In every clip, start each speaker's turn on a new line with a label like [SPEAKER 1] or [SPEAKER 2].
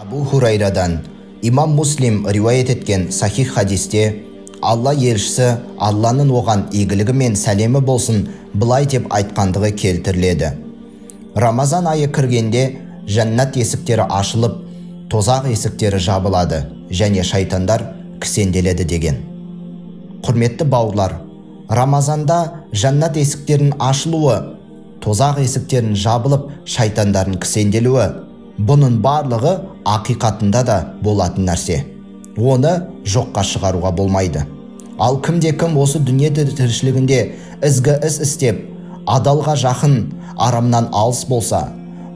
[SPEAKER 1] Абу Хурайрадан Имам Муслим риуаят еткен сахих хадисте Алла елшісі, Алланың оған игілігі мен сәлемі болсын, былай деп айтқандығы келтіріледі. Рамазан айы кіргенде жәннат есіктері ашылып, тозақ есіктері жабылады және шайтандар кісенделеді деген. Құрметті бауырлар, Рамазанда жәннат есіктерінің ашылуы, тозақ есіктерінің жабылып, шайтандардың кісенделуі, бұның барлығы ақиқатында да болатын нәрсе. Оны жоққа шығаруға болмайды. Ал кімде кім осы дүние тіршілігінде ізгі іс істеп, адалға жақын, арамнан алыс болса,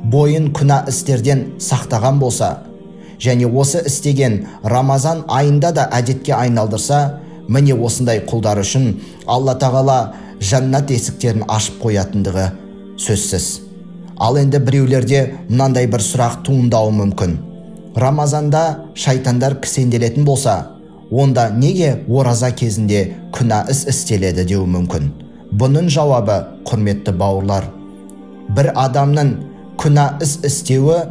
[SPEAKER 1] бойын күнә істерден сақтаған болса, және осы істеген Рамазан айында да әдетке айналдырса, міне осындай құлдар үшін Алла Тағала жәннат есіктерін ашып қоятындығы сөзсіз. Ал енді біреулерде мынандай бір сұрақ туындауы мүмкін. Рамазанда шайтандар кісенделетін болса, онда неге ораза кезінде күнә іс істеледі деуі мүмкін. Бұның жауабы, құрметті бауырлар, бір адамның күнә іс істеуі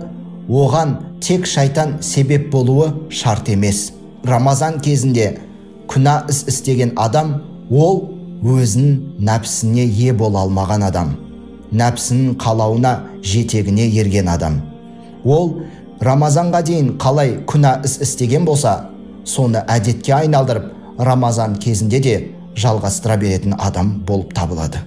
[SPEAKER 1] оған тек шайтан себеп болуы шарт емес. Рамазан кезінде күнә іс істеген адам, ол өзінің нәпсіне ие бола алмаған адам, нәпсінің қалауына жетегіне ерген адам. Ол Рамазанға дейін қалай күнә іс істеген болса, соны әдетке айналдырып, Рамазан кезінде де жалғастыра беретін адам болып табылады.